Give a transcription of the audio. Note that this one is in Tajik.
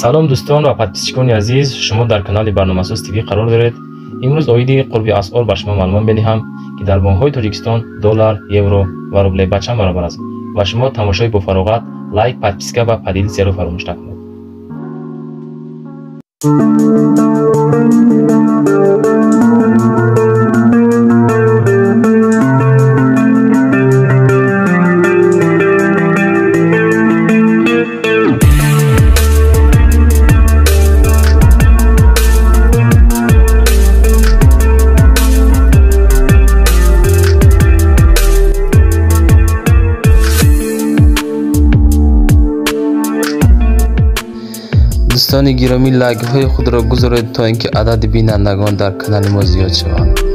Салом дӯстон ва подписчикони азиз, шумо дар канали Барномасоз ТВ қарор доред. Имрӯз оиди қурби асъор ба шумо маълумот медиҳам, ки дар бонкҳои Тоҷикистон доллар, евро ва рубле ба чанд баробар аст. Ва шумо тамошои бофароғат, лайк, подписка ва поделитсияро фаромӯш накунед. Дӯстони гиромӣ, лайкҳои худро гузоред, то ин ки адади бинандагон дар канали мо зиёд шаванд.